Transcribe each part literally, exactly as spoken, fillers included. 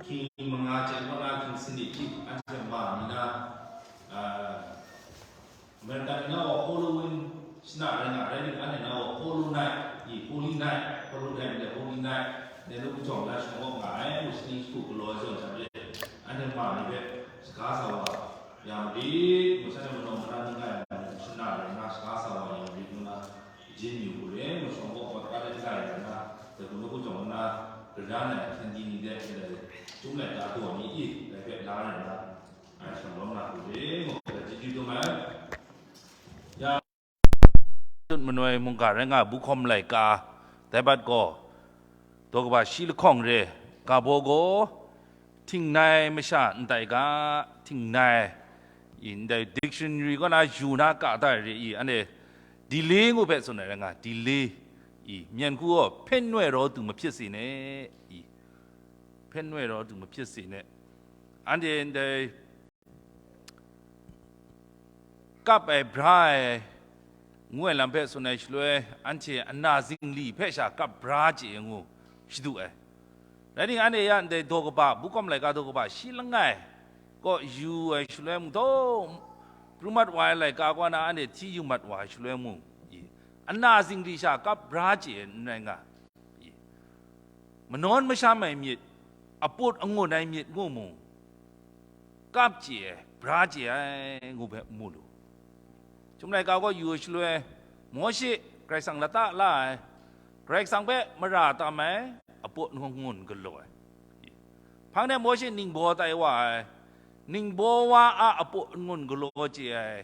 Hkying manga chyen kaw na hkying sanit hti anhte ma mi na, a, American ni na gaw Halloween shana rai nga, rai nna anhte na gaw Hollow Night, i Holy Night, Hollow Night ndai Holy Night, ndai nu kajawng na shawng awk nga ai, mu shani shagu galaw ai zawn hta re, anhte ma ni hpe saga sa wa ya marit, mu shanhte manaw mara ni nga ai mu shana rai nga saga sa wa ya marit ngu na, Jin yu hku re, mu shawng gaw mat kare hta ya na, dai hku nu kajawng na, gadan ai hkyen di ni de, dai, Chyum laika daw ni i, dai hpe la rai na, ai shawng lawm na hku re, mu dai chyeju dum ai. Ya, manoi mungga rai nga, Buhkawm laika, dai bat gaw, daw kaba shi lahkawng re, ga baw gaw, Htingnai masha ndai ga, htingnai, i ndai dictionary kaw na yu na ka da re i, anhte delay ngu hpe tsun ai rai nga, delay, i, myen hku gaw ဖက်နွယ်တော်သူ မဖြစ်စေနဲ့, i, ဖက်နွယ်တော်သူ မဖြစ်စေနဲ့, anhte ndai kap ai, bra ai, ngu ai lam hpe tsun ai shaloi, anhte ana zingli hpe sha kap bra chye ai ngu shadu ai. Rai timung, anhte ya ndai daw kaba, Buhkawm laika daw kaba shi langai kaw yu ai shaloi mung taw, pru mat wa ai laika kaw na anhte hti yu mat wa ai shaloi mung, i, ana zingli sha kap bra chye ai n rai nga, i, manawn masham ai myit, aput angun ai myit ngu mung, kap chye ai, bra chye ai ngu hpe mu lu. Chyum laika kaw yu ai shaloi, Mawshe Karai Kasang lata la ai, Karai Kasang hpe mara tam ai, aput angun galaw ai. Hpang de Mawshe ningbaw tai wa ai, ningbaw wa a aput angun galaw chye ai,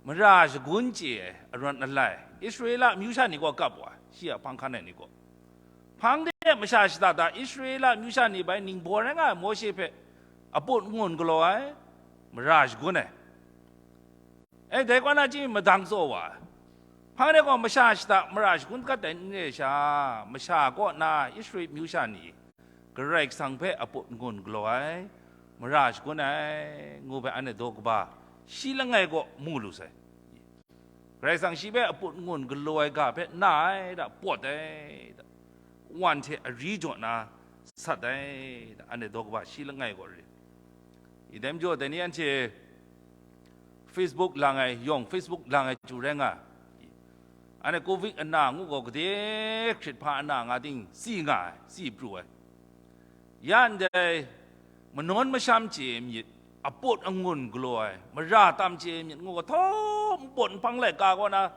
mara shagun chye ai arawt alai, Israela amyu sha ni kaw kap wa, shi a hpang hkan ai ni kaw. Hpang de masha shada da Israela amyu sha ni bai ningbaw rai nga ai Mawshe hpe aput angun galaw ai, mara shagun ai. E, dai kaw na chyawm madang tsaw wa ai. Hpang de gaw masha shada mara shagun gat ai n re sha, masha kaw na Israela amyu sha ni Karai Kasang hpe aput angun galaw ai, mara shagun ai, ngu hpe anhte daw kaba shi langai kaw mu lu sai. Karai Kasang shi hpe aput angun galaw ai ga hpe na ai da, pawt ai da, wan hte ari jaw na sat ai da, anhte daw kaba shi langai gaw re. I dai majaw, dai ni anhte Facebook lang ai, yawng Facebook lang ai chyu rai nga, anhte covid ana ngu gaw, gade hkrit hpa ana nga ting si nga ai, si pru ai. Ya ndai manawn masham chye ai myit, aput angun galaw ai, mara tam chye ai myit ngu gaw, htawm npawt nhpang laika kaw na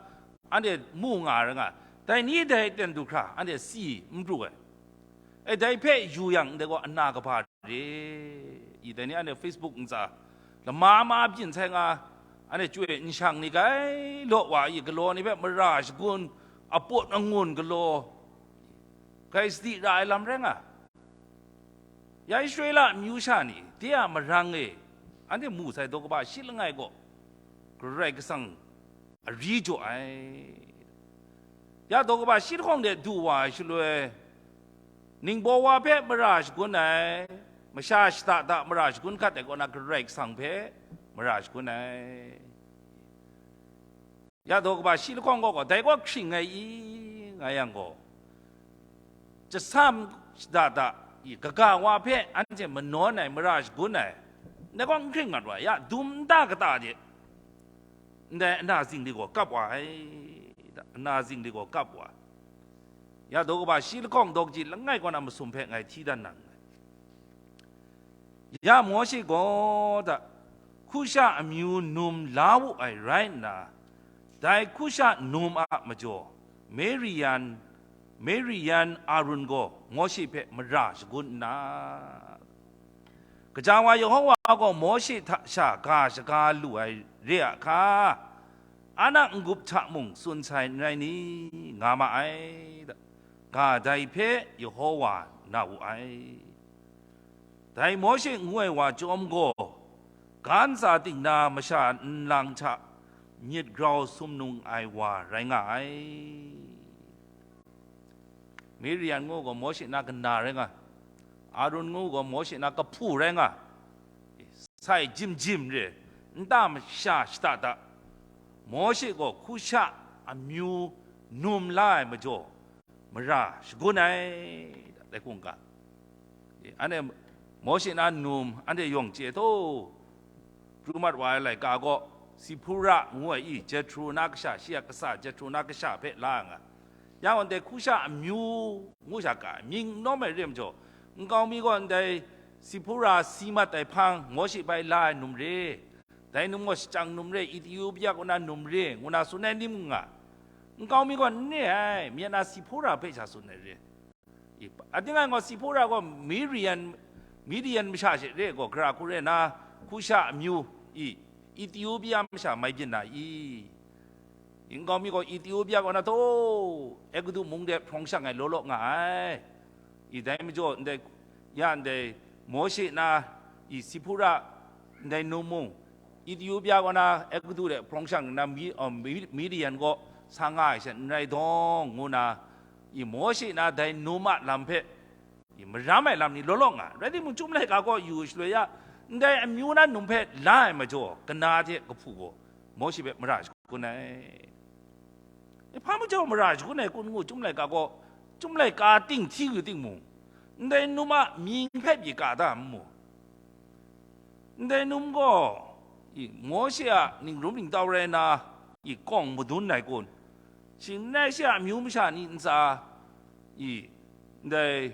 anhte mu nga ai rai nga, dai ni dai ten du hkra anhte si n pru ai. E, dai hpe yu yang, ndai gaw ana kaba re i, dai ni anhte Facebook ntsa lama ma byin sai nga, anhte chyoi nshang ni grai law wa i, galaw ni hpe mara shagun, aput angun galaw, grai sadi ra ai lam rai nga. Ya Israela amyu sha ni, de a marang e, anhte mu sai daw kaba shi langai gaw, Karai Kasang ari jaw ai. Ya daw kaba shi lahkawng de du wa ai shaloi, ningbaw wa hpe mara shagun ai, masha shada da mara shagun hkat ai kaw na, Karai Kasang hpe mara shagun ai. Ya daw kaba shi lahkawng gaw, gaw, dai gaw hkring ai i, nga yang gaw, jasam shada da i, kaga wa hpe anhte manawn ai, mara shagun ai, ndai gaw n hkring mat wa, ya dum nta kata de, ndai ana zingli gaw kap wa ai, ana zingli gaw kap wa ai. Ya daw kaba shi lahkawng daw kaji langai kaw na masum hpe ngai hti dan na nngai. Ya Mawshe gaw da, Kusha amyu num la wu ai rai nna, dai Kusha num a majaw, Miriyan, Miriyan Arun gaw Mawshe hpe mara shagun nna, Kaja wa Yehowa gaw Mawshe hta sha ga shaga lu ai re a hka, Anak n-gup hta mung tsun sai n rai ni? Nga ma ai, ga dai hpe Yehowa na wu ai. Dai Mawshe ngu ai wa chyawm gaw, ga ntsa ting na masha nlang hta myit grau sumnung ai wa rai nga ai. Miriyan ngu gaw Mawshe na kana rai nga, Arun ngu gaw Mawshe na kahpu rai nga, sai jim jim re, nta masha shada da, Mawshe gaw Kusha amyu num la ai majaw, mara shagun ai, dai hkungga. Anhte Mawshe na num, anhte yawng chye taw, pru mat wa ai laika gaw, Sihpura ngu ai i, Jethro na kasha, shi a kasa Jethro na kasha hpe la nga. Ya gaw ndai Hkusha amyu ngu sha ka, mying n nawm ai re majaw, nkau mi gaw ndai Sihpura si mat ai hpang, Mawshe bai la ai num re, dai num gaw shachyang num re, Ethiopia kaw na num re, ngu na tsun ai ni mung nga, nkau mi gaw n re ai, myen na Sihpura hpe sha tsun ai re. I, ating ai gaw Sihpura gaw Midian, Midian masha she re gaw, gara hku re na, Hkusha amyu i, Ethiopia masha mai byin na i? Nkau mi gaw Ethiopia kaw na taw, Egutu mung de hprawng shang ai law law nga ai. I, dai majaw, ndai, ya ndai, Mawshe na, i, Sihpura, ndai num mung, Ethiopia kaw na Egutu de hprawng shang na Mi-, uh, Mi-, Midian kaw sa nga ai she n rai dawng, ngu na, i, Mawshe na dai num a lam hpe, i, maram ai lam ni law law nga, rai timung, Chyum laika gaw yu shaloi ya, ndai amyu na num hpe la ai majaw, kana hte kahpu gaw Mawshe hpe mara shagun ai. E, hpa majaw mara shagun ai kun ngu, Chyum laika gaw, Chyum laika ting hti yu timung, ndai num a mying hpe pyi ka da n mu. Ndai num gaw, i, Mawshe a ningrum ningtau rai na, i, kawng madun ai kun, shing n rai shi a amyu masha ni ntsa, i, ndai,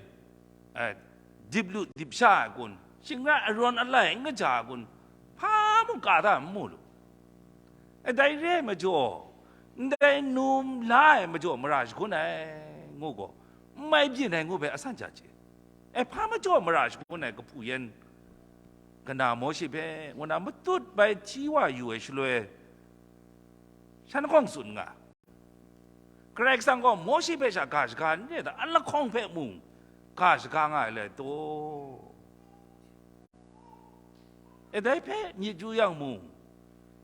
eh, dip lu dip sha ai kun, shing n rai arawn alai n kaja ai kun, hpa mung ka da n mu lu. E, dai re ai majaw, ndai num la ai majaw mara shagun ai, ngu gaw, n mai byin ai ngu hpe asan ja chye. E, hpa majaw mara shagun ai kahpu yan, kana Mawshe hpe, ngu na matut bai hti wa yu ai shaloi, shan lahkawng tsun nga. Karai Kasang gaw Mawshe hpe sha ga shaga n re ta, a lahkawng hpe mung ga shaga nga ai lai taw? E, dai hpe myit yu yang mung,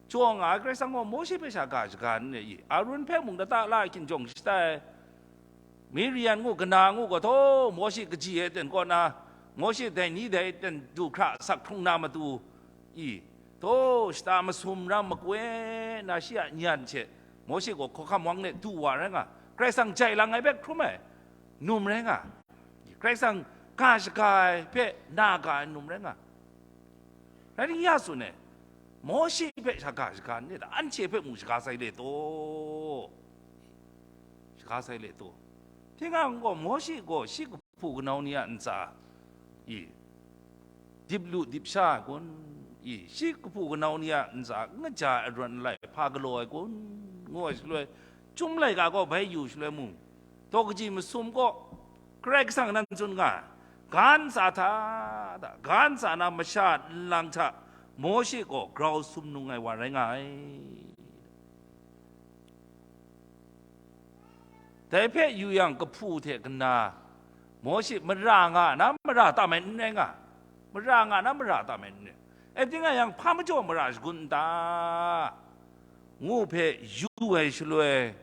jaw nga ai Karai Kasang gaw Mawshe hpe sha ga shaga n re i? Arun hpe mung lata la hkinjawng shatai, Midian ngu, kana ngu gaw, taw, Mawshe kaji e ten kaw na, Mawshe dai ni dai ten du hkra sak hkrung na matu, i, taw, shata masum ram makoi na shi a nyan hte Mawshe gaw hkawhkam wang de du wa rai nga, Karai Kasang jai lang ai hpe hkrum ai num rai nga, Karai Kasang ga shaga ai hpe na ga ai num rai nga. Rai nna ya tsun ai, Mawshe hpe sha ga shaga n re ta, anhte hpe mung shaga sai le taw? Shaga sai le taw? Htingga gaw Mawshe gaw shi kahpu kanau ni a ntsa i, dip lu dip sha ai kun? I, shi kahpu kanau ni a ntsa n kaja ai arawn alai hpa galaw ai kun? Ngu ai shaloi, Chyum laika gaw bai yu shaloi mung, daw kaji masum gaw Karai Kasang nan tsun nga ai, ga ntsa hta, ga ntsa na masha nlang hta Mawshe gaw grau sumnung ai wa rai nga ai. Dai hpe yu yang, kahpu hte kana Mawshe mara nga na mara tam ai n rai nga, mara nga na mara tam ai n rai. E, ting a yang, hpa majaw mara shagun n ta? Ngu hpe yu ai shaloi,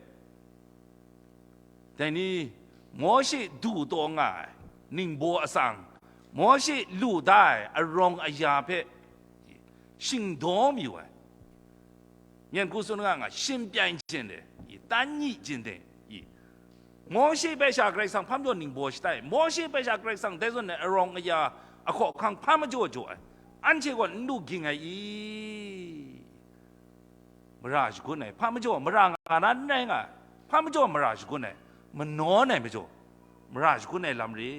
dai ni, Mawshe du taw nga ai ningbaw atsang, Mawshe lu da ai arawng aya hpe shingdaw mayu ai. Myen hku tsun nga nga, shin pyain jin de, i, tan nyi jin de, i. Mawshe hpe sha Karai Kasang hpa majaw ningbaw shatai, Mawshe hpe sha Karai Kasang dai zawn ai arawng aya ahkaw ahkang hpa majaw jaw ai, anhte gaw n lu ging ai i? Mara shagun ai hpa majaw mara nga na n rai nga ai, hpa majaw mara shagun ai, manawn ai majaw mara shagun ai lam re,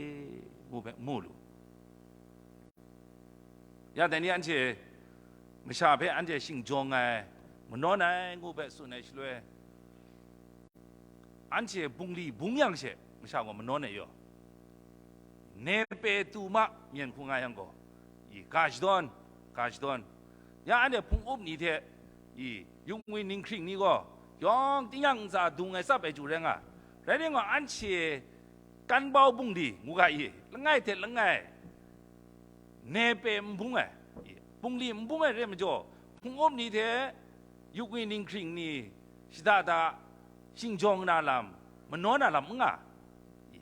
ngu hpe mu lu. Ya dai ni anhte masha hpe anhte shingjawng ai, manawn ai ngu hpe tsun ai shaloi, anhte bungli bung yang she masha gaw manawn ai yaw. Nepe tu ma myen hku nga yang gaw, i, ga shadawn, ga shadawn. Ya anhte hpung up ni hte, i, yukngwi ninghkring ni gaw, yawng tingnyang ntsa dung ai tsap ai chyu rai nga. Rai timung, anhte kanbau bungli ngu ga i, langai hte langai, nepe n bung ai, i, bungli n bung ai re majaw, hpung up ni hte yukngwi ninghkring ni shada da shingjawng na lam, manawn na lam n nga. I,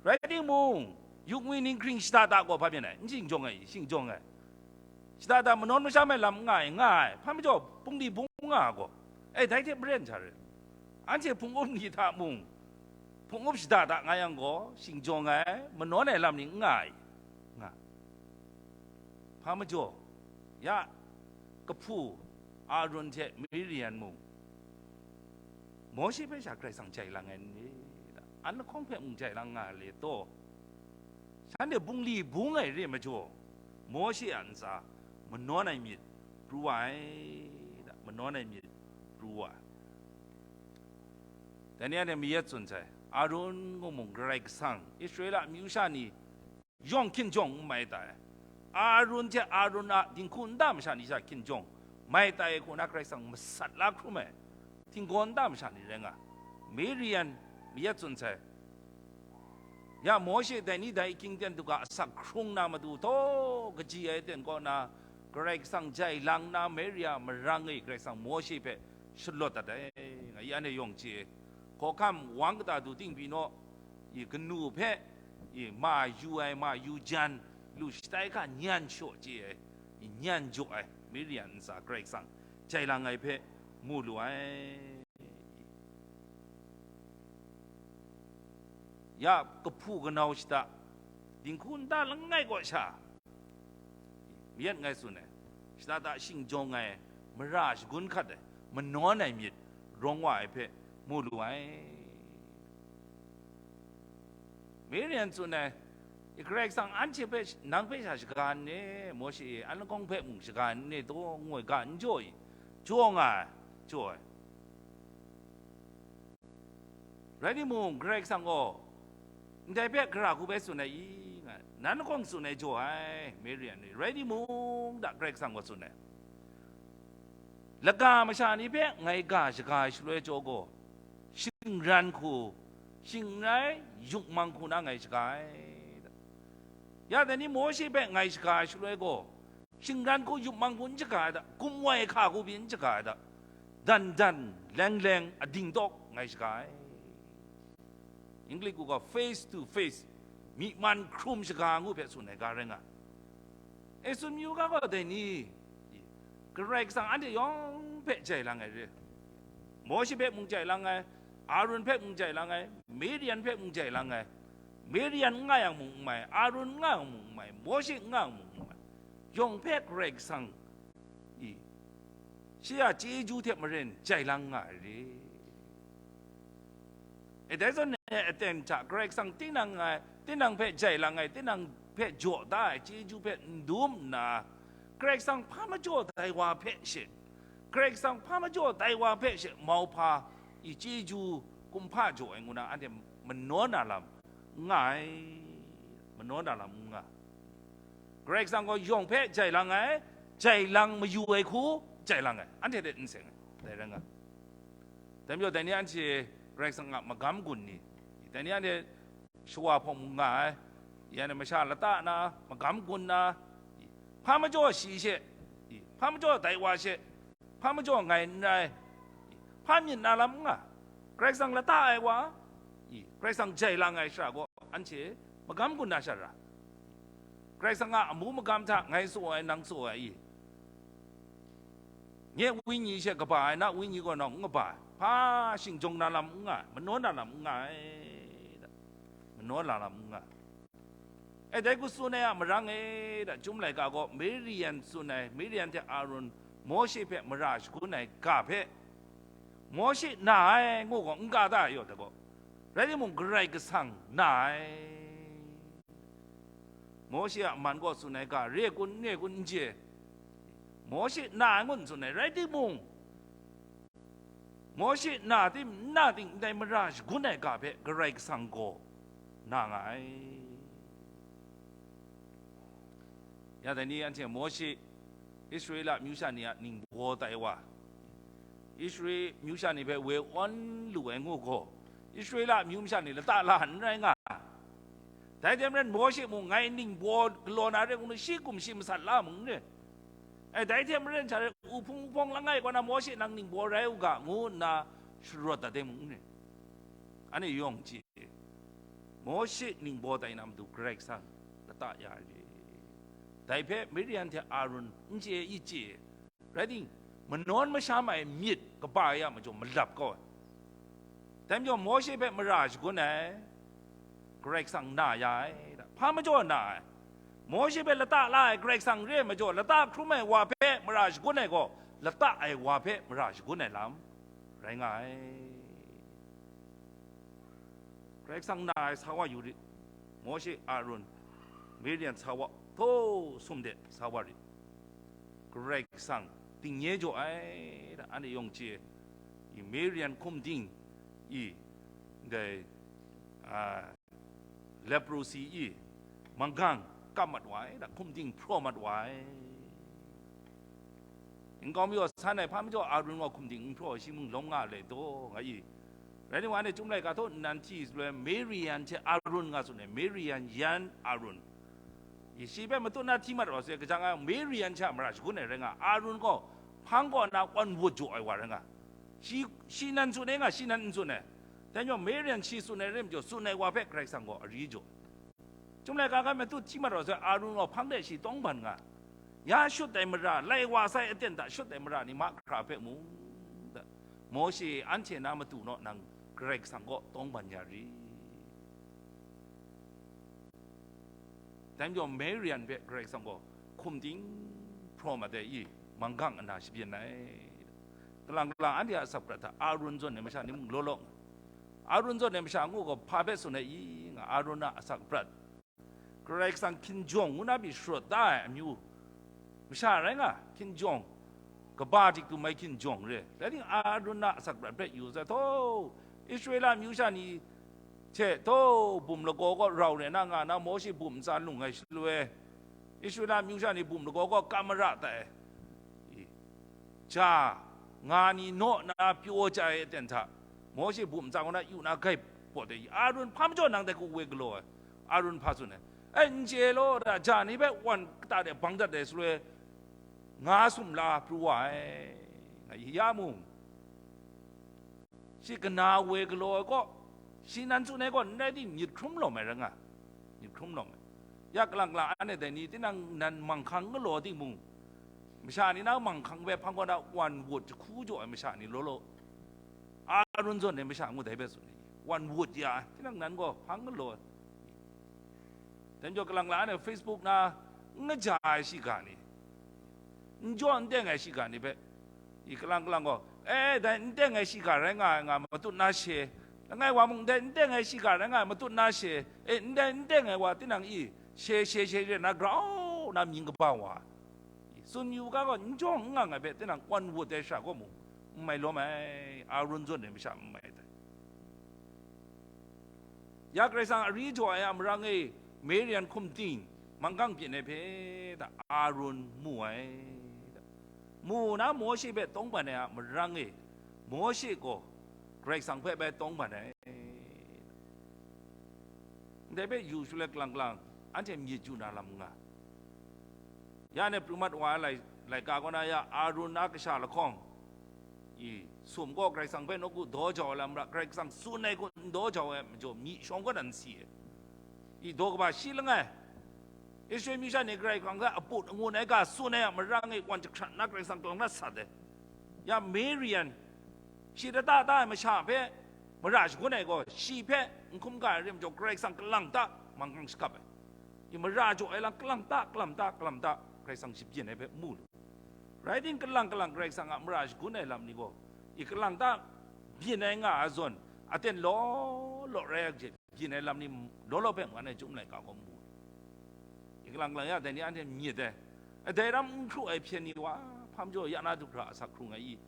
rai timung, yukngwi ninghkring shada da gaw hpa byin ai, n shingjawng ai, shingjawng ai. Shada da manawn masham ai lam n nga ai, nga ai, hpa majaw bungli bung nga gaw, e, dai hte maren hta rai. Anhte hpung up ni hta mung, hpung up shada da nga yang gaw, shingjawng ai, manawn ai lam ni n nga ai, nga. Hpa majaw, ya, kahpu Arun hte Miriam mung, Mawshe hpe sha Karai Kasang jai lang ai ni? An lahkawng hpe mung jai lang nga le taw? Shanhte bungli bung ai re majaw, Mawshe a ntsa manawn ai myit pru wa ai, manawn ai myit pru wa ai. Dai ni anhte mayat tsun sai, Arun ngu mung Karai Kasang Israela amyu sha ni yawng hkinjawng n mai tai. Arun hte Arun a dinghku nta masha ni sha hkinjawng mai tai hku na Karai Kasang masat la hkrum ai, htinggaw nta masha ni rai nga. Miriam mayat tsun sai, ya Mawshe dai ni dai ahkying ten du ga asak hkrung na matu taw kaji ai ten kaw na, Karai Kasang jai lang na Miriam marang e Karai Kasang Mawshe hpe shalawt dat ai, nga i anhte yawng chye. Hkawhkam wang kata du ting pyi naw, i kanu hpe, i ma yu ai, ma yu jan, lu shatai hka nyan shaw chye ai, i nyan jaw ai, Miriam ntsa Karai Kasang jai lang ai hpe mu lu ai. Ya kahpu kanau shata, dinghku nta langai kaw sha, mayat ngai tsun ai, shata ta shingjawng ai, mara shagun hkat ai, manawn ai myit rawng wa ai hpe mu lu ai. Miriam tsun ai, i Karai Kasang anhte hpe, nang hpe sha shaga n ni? Mawshe e, an lahkawng hpe mung shaga n ni taw? Ngu ai ga n jaw i? Jaw nga ai, jaw ai. Rai timung, Karai Kasang gaw ndai hpe gara hku bai tsun ai i? Nga, nan lahkawng tsun ai jaw ai, Miriam ni. Rai timung, da Karai Kasang gaw tsun ai, laga masha ni hpe ngai ga shaga ai shaloi jaw gaw, shingran hku, shingrai yupmang hku na ngai shaga ai. Ya dai ni Mawshe hpe ngai shaga ai shaloi gaw, shingran hku yupmang hku n shaga ai da, gumwai hka hku pyi n shaga ai da, dan dan leng leng ading tawk ngai shaga ai. English ku gaw face to face, myi man hkrum shaga ngu hpe tsun ai ga rai nga. E, tsun yu ga gaw dai ni, Karai Kasang anhte yawng hpe jai lang ai re. Mawshe hpe mung jai lang ai, Arun hpe mung jai lang ai, Miriam hpe mung jai lang ai. Miriam n nga yang mung n mai, Arun n nga yang mung n mai, Mawshe n nga yang mung n mai. Yawng hpe Karai Kasang i, shi a chyeju hte maren jai lang nga ai re. E, dai zawn e aten hta Karai Kasang tinang ai, tinang hpe jai lang ai, tinang hpe jaw da ai chyeju hpe n dum nna, Karai Kasang hpa majaw dai wa hpe she, Karai Kasang hpa majaw dai wa hpe she mauhpa i chyeju kumhpa jaw ai ngu na anhte manaw na lam n nga ai, manaw na lam n nga. Karai Kasang gaw yawng hpe jai lang ai, jai lang mayu ai hku jai lang ai, anhte hte n seng ai, dai rai nga. Dai majaw, dai ni anhte Karai Kasang a magam gun ni, dai ni anhte shawa hpawng mung nga ai, ya ni masha lata na, magam gun na, hpa majaw shi she, hpa majaw dai wa she, hpa majaw ngai n rai, hpa myit na lam n nga. Karai Kasang lata ai wa, i, Karai Kasang jai lang ai shara gaw anhte magam gun na sha ra. Karai Kasang a amu magam hta ngai tsaw ai, nang tsaw ai i? Nye wenyi she kaba ai, na wenyi gaw nawng n kaba ai. Hpa shingjawng na lam n nga ai, manaw na lam n nga ai, manaw na lam n nga ai. E, dai hku tsun ai a marang e, da, Chyum laika gaw Miriam tsun ai, Miriam hte Arun Mawshe hpe mara shagun ai ga hpe, Mawshe na ai ngu gaw, n ga da yaw da gaw, rai timung, Karai Kasang na ai. Mawshe a man gaw tsun ai ga re kun, n re kun, n chye. Mawshe na ai ngun tsun ai, rai timung, Mawshe na tim, n na tim, ndai mara shagun ai ga hpe Karai Kasang gaw na nga ai. Ya dai ni anhte Mawshe Israela amyu sha ni a ningbaw tai wa, Israela amyu sha ni hpe woi awn lu ai ngu gaw, Israela amyu masha ni lata la n rai nga. Dai hte maren Mawshe mung ngai ningbaw galaw na re ngu, shi gumshi masat la mung n re. Ai, dai hte maren sha re, uhpung uhpawng langai kaw na Mawshe nang ningbaw rai u ga, ngu nna sharawt dat ai mung n re. Anhte yawng chye, Mawshe ningbaw tai na matu Karai Kasang lata ya re. Dai hpe Miriam hte Arun n chye i chye, rai ting, manawn masham ai myit kaba ya majaw malap kau ai. Dai majaw Mawshe hpe mara shagun ai, Karai Kasang na ya ai, hpa majaw na ai. Mawshe hpe lata la ai Karai Kasang re ai majaw, lata hkrum ai wa hpe mara shagun ai gaw, lata ai wa hpe mara shagun ai lam rai nga ai. Karai Kasang na ai sa wa yu rit. Mawshe, Aaron, Miriam sa wa, htaw sum de sa wa rit. Karai Kasang dingnye jaw ai, da, anhte yawng chye, i Miriam hkum ding, i, ndai, a, leprosy i manggang kap mat wa ai, da, hkum ding hpraw mat wa ai. Nkau mayaw san ai hpa majaw Aaron gaw hkum ding n hpraw ai, shi mung lawm nga ai le daw, nga i. Rai nna, wa ne, Chyum laika htaw nnan hti shaloi, Miriam hte Aaron nga tsun ai, Miriam yan Aaron. I shi hpe matut na hti mat wa sai, kaja nga Miriam hte a mara shagun ai rai nga, Aaron gaw hpang kaw na wan wut jaw ai wa rai nga. Shi, shi nan tsun ai nga, shi nan n tsun ai. Dai majaw Miriam shi tsun ai rai majaw, tsun ai wa hpe Karai Kasang gaw ari jaw. Chyum laika hpe matut hti mat wa sai, Aaron gaw hpang de shi tawng ban nga. Ya shut ai mara, lai wa sai aten hta shut ai mara ni mahkra hpe mung, da, Mawshe, anhte na matu naw nang Karai Kasang kaw tawng ban ya ri. Dai majaw Miriam hpe Karai Kasang gaw hkum ding hpraw mat ai i, manggang ana shabyin ai. Kalang kalang anhte a asak prat hta Aaron zawn ai masha ni mung law law nga. Aaron zawn ai masha ngu gaw hpa hpe tsun ai i nga, Aaron a asak prat. Karai Kasang hkinjawng ngu na pyi sharawt da ai amyu masha rai nga, hkinjawng, kaba dik dum ai hkinjawng re. Rai timung, Aaron a asak prat hpe yu sai, htaw, Israela amyu sha ni hte, htaw, bum lagaw kaw rau re na nga na, Mawshe bum ntsa lung ai shaloi, Israela amyu sha ni bum lagaw kaw kam mara tai. I, ja nga ni naw na pyaw chya ai aten hta, Mawshe bum ntsa kaw na yu na gai pawt ai, Aaron hpa majaw nang dai hku woi galaw ai, Aaron hpa tsun ai, ai, n chye law, da, ja ni hpe wan kata de bang dat ai shaloi, nga sumla pru wa ai, nga ya mung, shi kana woi galaw ai kaw, shi nan tsun ai gaw, n rai timung, myit hkrum lawm ai rai nga, myit hkrum lawm ai. Ya kalang kalang anhte dai ni, tinang nan manghkang galaw timung, masha ni na manghkang hpe hpang kaw na wan wut jahku jaw ai masha ni law law, Aaron zawn ai masha ngu dai hpe tsun ai, wan wut ya ai, tinang nan gaw hpang galaw ai. Dai majaw kalang kalang anhte Facebook na n kaja ai shiga ni, n jaw n teng ai shiga ni hpe, i kalang kalang gaw, e, dai n teng ai shiga rai nga ai nga matut na she, langai wa mung, dai n teng ai shiga rai nga ai matut na she, e, ndai n teng ai wa tinang i she she she she na grau na mying kaba wa, i tsun yu ga gaw, n jaw n ngang ai hpe tinang wan wut ai sha gaw mung, n mai lawm ai, Aaron zawn ai masha n mai dai. Ya Karai Kasang ari jaw ai a marang e, Miriam hkum ding, manggang byin ai hpe, da, Aaron mu ai, da. Mu na Mawshe hpe tawng ban ai a marang e, Mawshe gaw Karai Kasang hpe bai tawng ban ai. Ndai hpe yu shaloi kalang kalang, anhte myit yu na lam n nga. Ya ne pru mat wa ai lai, laika kaw na ya Aaron a kasha lahkawng, i, sum gaw Karai Kasang hpe nawku daw jau ai lam ra, Karai Kasang tsun ai hku n daw jau ai majaw, myi shawng kaw na n si ai. I, daw kaba shi langai, Israel myu sha ni Karai Kasang hpe aput angun ai ga tsun ai a marang e, wan jahkrat nna Karai Kasang kalang na sat ai. Ya Miriam, shi lata da ai masha hpe mara shagun ai gaw, shi hpe n hkum ga ai rai majaw, Karai Kasang kalang ta manggang shakap ai. I, mara jaw ai lam kalang ta, kalang ta, kalang ta, Karai Kasang shabyin ai hpe mu lu. Rai timung, kalang kalang Karai Kasang a mara shagun ai lam ni gaw, i, kalang ta byin ai nga ai zawn, aten law law rai ai hte, byin ai lam ni law law hpe ngan ai Chyum laika gaw mu. I, kalang kalang ya, dai ni anhte myit ai. Dai ram n hkru ai hpyen ni wa, hpa majaw ya na du hkra asak hkrung ai i?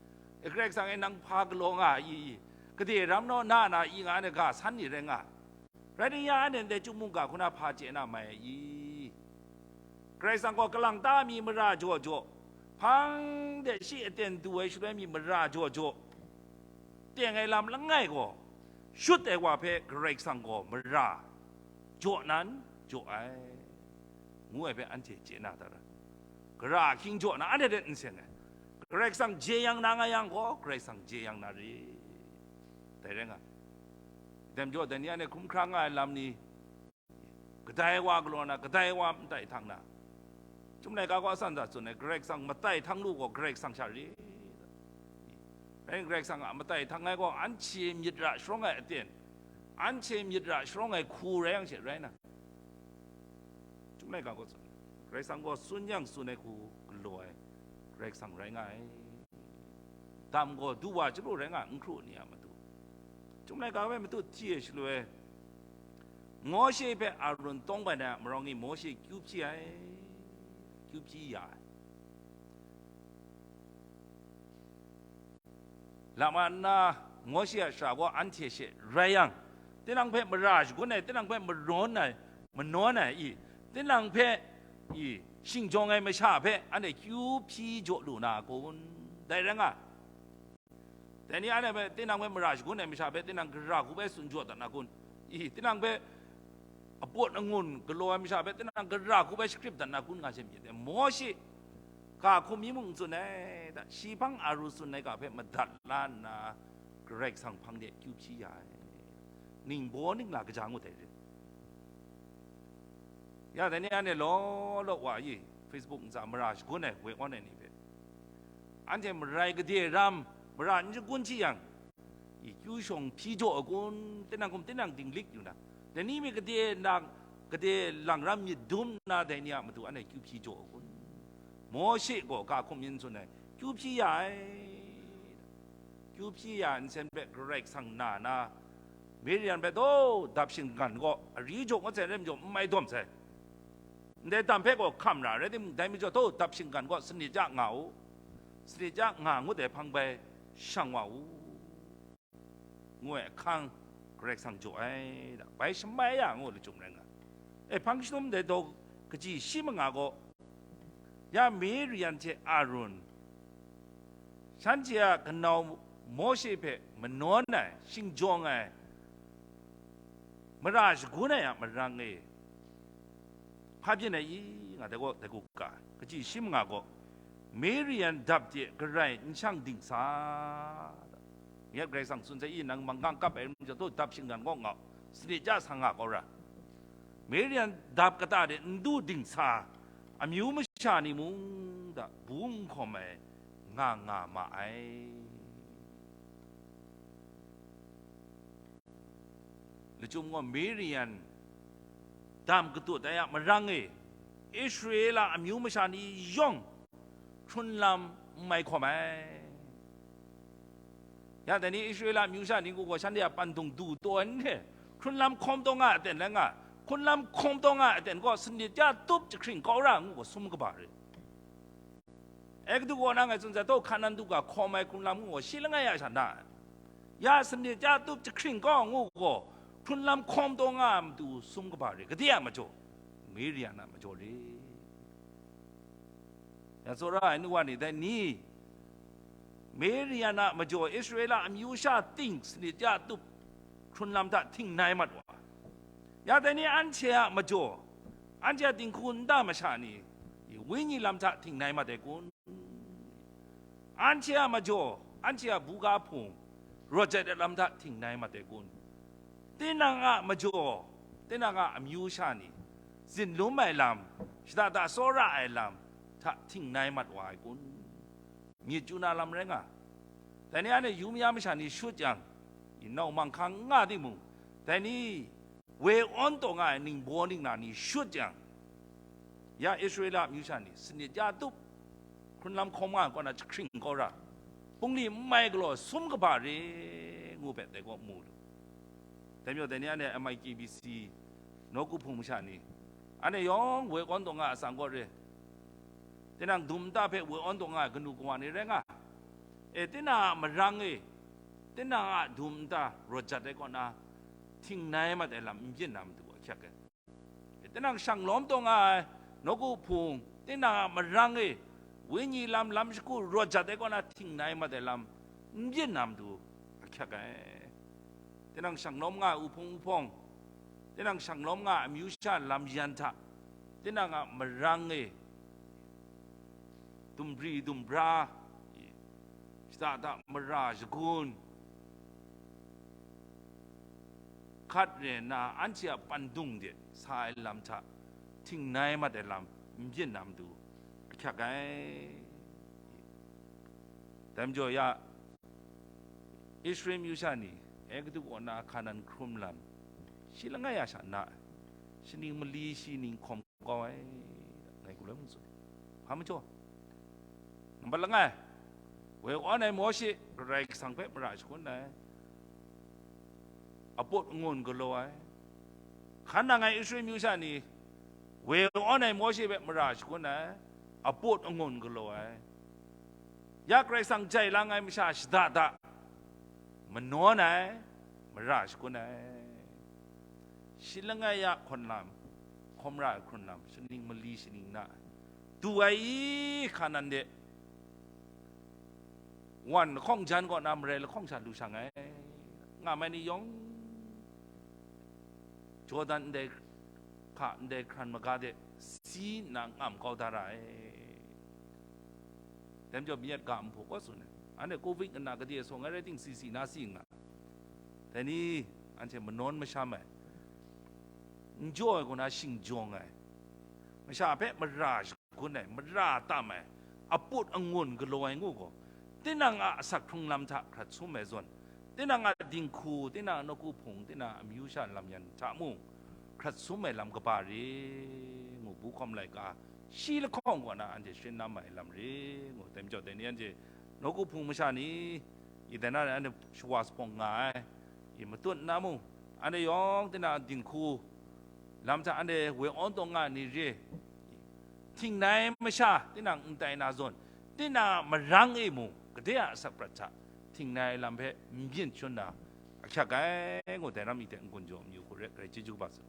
E, Karai Kasang e, nang hpa galaw nga ai i? Gade ram naw na na i nga ai ga san ni rai nga. Rai timung, ya anhte ndai Chyum mungga hku na hpa chye na mai ai i? Karai Kasang gaw kalang ta mi mara jaw jaw, hpang de shi aten du ai shaloi mi mara jaw jaw, teng ai lam langai gaw, shut ai wa hpe Karai Kasang gaw mara jaw nan jaw ai, ngu ai hpe anhte chye na ta ra. Gara ahkying jaw na anhte hte n seng ai. Karai Kasang jeyang na nga yang gaw, Karai Kasang jeyang na re. Dai rai nga. Dai majaw, dai ni anhte hkrum hkra nga ai lam ni, kadai wa galaw na, kadai wa matai htang na, Chyum laika gaw asan hta tsun ai, Karai Kasang matai htang lu gaw, Karai Kasang sha re. Rai, Karai Kasang a matai htang ai gaw, anhte myit ra sharawng ai aten, anhte myit ra sharawng ai hku rai yang she rai na, Chyum laika gaw tsun ai. Karai Kasang gaw tsun yang tsun ai hku galaw ai Karai Kasang rai nga ai. Dam gaw du wa chyalu rai nga ai, n hkru ni a matu. Chyum laika hpe matu hti ai shaloi, Mawshe hpe Arun tawng bai na a marang e Mawshe kyu hpyi ai, kyu hpyi ya ai. Lama nna Mawshe a shara gaw anhte she rai yang, tinang hpe mara shagun ai, tinang hpe marawn ai, manawn ai i, tinang hpe i, shingjawng ai masha hpe anhte kyu hpyi jaw lu na a kun? Dai rai nga, dai ni anhte hpe, tinang hpe mara shagun ai masha hpe tinang gara hku bai tsun jaw dat na kun? I, tinang hpe apawt angun galaw ai masha hpe tinang gara hku bai shakrip dat na kun, nga she myit dai. Mawshe ga hkum mi mung n tsun ai, da, shi hpang Arun tsun ai ga hpe madat la nna, Karai Kasang hpang de kyu hpyi ya ai. Ningbaw ningla kaja ngut ai re. Ya, dai ni anhte law law wa i, Facebook ntsa mara shagun ai, woi awn ai ni hpe, anhte marai gade ram mara n shagun hti yang, i, kyu shawng hpyi jaw ai kun? Tinang hkum tinang dinglik yu na, dai ni mi gade lang, gade lang ram myit dum nna, dai ni a matu anhte kyu hpyi jaw ai kun? Mawshe gaw ga hkum mi n tsun ai, kyu hpyi ya ai. Kyu hpyi ya ai nsen hpe Karai Kasang na na, Miriam hpe taw dap shinggan gaw, ari jaw ngut sai, rem jaw n mai dawm sai. Ndai dam hpe gaw hkam ra, rai timung, dai majaw taw dap shinggan gaw sanit ja nga u, sanit ja nga ngut ai hpang bai shang wa u, ngu ai ahkang Karai Kasang jaw ai, da, bai shamai ya ngu lachyum rai nga. E, hpang shanum dai daw kaji shi manga gaw, ya Miriam hte Arun, shanhte a kanau Mawshe hpe manawn ai, shingjawng ai, mara shagun ai a marang e, hpa byin ai i, nga dai gaw, dai gaw ga, kaji shi manga gaw, Miriam dap de garai n shang dingsa, ngut Karai Kasang tsun sai i, nang manggang kap ai rim jaw, dap shinggan gaw nga u, sanit ja sa nga kau ra. Miriam dap kata de n du dingsa, amyu masha ni mung da bu n hkawm ai nga nga ma ai. Lachyum gaw, Miriam dam katut ai a marang e, Israela amyu masha ni yawng hkrun lam n mai hkawm ai. Ya, dai ni Israela amyu masha ni gaw shanhte a pandung du taw ai n hte, hkrun lam hkawm taw nga ai aten rai nga, hkrun lam hkawm taw nga ai aten gaw sanit ja tup jahkring kau ra ngu gaw sum kaba re. Ekadu kaw na ngai tsun sai, taw Hkanan du ga hkawm ai hkrun lam ngu gaw shi langai a sha na ai. Ya sanit ja tup jahkring kau ngu gaw, hkrun lam hkawm taw nga ai matu sum kaba re, gade a majaw, Miriam a majaw re. Ya tsawra ai nu wa ni, dai ni, Miriam a majaw Israela amyu sha ting sanit ja tup hkrun lam hta htingnai mat wa. Ya dai ni anhte a majaw, anhte a dinghku nta masha ni, wenyi lam hta htingnai mat ai kun? Anhte a majaw, anhte a buga hpung, rawt jat ai lam hta htingnai mat ai kun? Tinang a majaw, tinang a amyu sha ni, zinlum ai lam, shada da tsawra ai lam hta htingnai mat wa ai kun? Myit chyu na lam rai nga. Dai ni anhte yu maya masha ni shut yang, nau manghkang n nga timung, dai ni woi awn taw nga ai ningbaw ningla ni shut yang, ya Israela amyu sha ni sanit ja tup hkrun lam hkawm nga ai kaw na jahkring kau ra, bungli n mai galaw sum kaba re ngu hpe dai kaw mu lu. Dai majaw dai ni anhte M I K B C nawku hpung masha ni, anhte yawng woi awn taw nga a tsang kaw re, tinang dum nta hpe woi awn taw nga ai kanu kawa ni rai nga, e, tinang a marang e, tinang a dum nta rawt jat ai kaw na htingnai mat ai lam n byin na matu ahkyak ai. E, tinang shang lawm taw nga ai nawku hpung, tinang a marang e, wenyi lam, lam shagu rawt jat ai kaw na htingnai mat ai lam n byin na matu ahkyak ai. Tinang shang lawm nga ai uhpung uhpawng, tinang shang lawm nga ai amyu sha lam yan hta, tinang a marang e, dumbri dumbra, shada da mara shagun, hkat re nna anhte a pandung de sa ai lam hta htingnai mat ai lam n byin na matu ahkyak ai. Dai majaw ya, Israel amyu sha ni Egutu kaw na Hkanan hkrum lam shi langai a sha na ai, shaning mali shi ning hkawm kau ai, ngai galaw Hpa majaw? Nambat langai, woi awn ai Mawshe Karai Kasang hpe mara shagun ai, aput angun galaw ai. Hkan nang ai Israel myu sha ni, woi awn ai Mawshe hpe mara shagun ai, aput angun galaw ai. Ya Karai Kasang jai lang ai masha shada da, manawn ai, mara shagun ai. Shi langai ya hkawn lam, hkawm ra ai hkrun lam, shaning mali shaning na, du ai i, Hkanan de wan lahkawng jan kaw na marai lahkawng sha lu shang ai, ngam ai ni yawng, Jordan ndai hka, ndai hkran maga de si nna ngam kau da ra ai. Dai majaw, miyat ga nhpaw kaw tsun ai, anhte covid nna gade sa nga rai ting, si si na si nga, dai ni, anhte manawn masham ai, n jaw ai kaw na shingjawng ai, masha hpe mara shagun ai, mara tam ai, aput angun galaw ai ngu gaw, tinang a asak hkrung lam hta hkrat sum ai zawn, tinang a dinghku, tinang a nawku hpung, tinang a amyu sha lam yan hta mung hkrat sum ai lam kaba re ngu, bu hkawm laika shi lahkawng kaw na anhte sharin na mai lam re ngu, dai majaw dai ni anhte nawku hpung masha ni, i dai na rai anhte shawa sa hpawng nga ai, i matut nna mung, anhte yawng tinang a dinghku lam hta anhte woi awn taw nga ai ni re, htingnai masha tinang n tai na zawn, tinang a marang e mung gade a asak prat hta htingnai lam hpe n byin shun na ahkyak ai ngu, dai ram i hte n-gun jaw amyu hku re, Karai chyeju kaba saw.